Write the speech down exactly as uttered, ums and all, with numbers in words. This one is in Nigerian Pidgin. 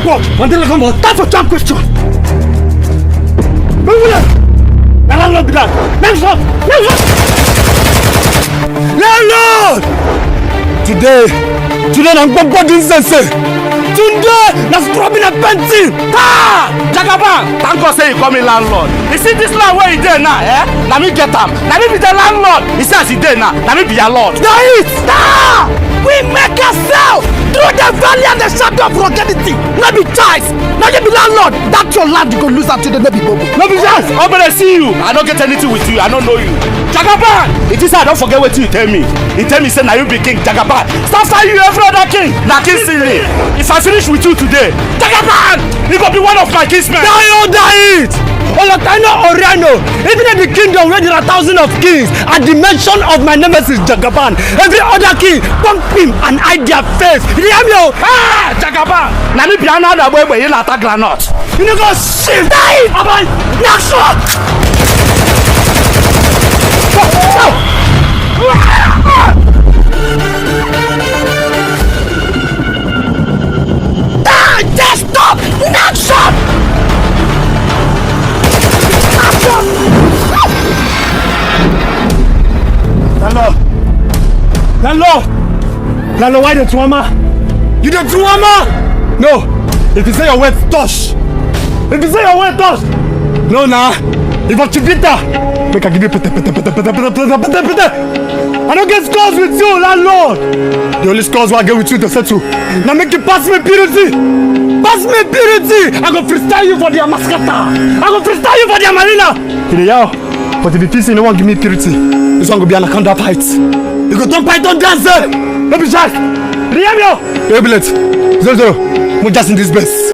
What? Mandela, come on. Time for jam question. Move it. Na landlord be that. Next one. Next one. Landlord! Today, today na gbogbo din sense. Today na scrubbing and painting. Ha! Jagaban, thank God say you call me landlord. You see this land where you dey now, eh? Na me get am. Na me be the landlord. You see as you dey now, na me be your lord. Na it. Star! We make ourselves through the valley and the shadow of ruggedity. No be choice. Na you be landlord. That your land you go lose am today, no be bobo. No be chance. Obere, see you. I no get anything with you. I no know you. Jagaban! It is I don forget wetin you tell me. You tell me say na you be king Jagaban. So after you, every other king na king Sili. If I finish with you today, Jagaban, you go be one of my kingsmen. Die, oh, die it! Olotano Oriano, even in the kingdom where there are thousands of kings, at the mention of my nemesis Jagaban, every other king pump him and hide their face. You hear me, oh? Ah, Jagaban! Na me be another boy wey you na attack groundnut. You no go shift. Die! Aban, knock shot! Ah, just stop! Knock shot! Knock shot! Landlord! Landlord! Landlord, why the trauma? You the trauma? No. If you say your word touch, if you say your word touch, no, nah. If I chibita, make I give you pete, pete, pete, pete, pete, pete, pete, pete. I don't get scores with you, landlord. The only scores I get with you to settle. Now make you pass me purity. Pass me purity. I go freestyle you for the Amaskata. I go freestyle you for the Marina. You dey yell, but if you feel say you no wan give me purity, this one go be anaconda fight. You go turn python dance there. No be shark. You dey hear me, oh? Hey, bullet. Zero zero. Mo just in this best.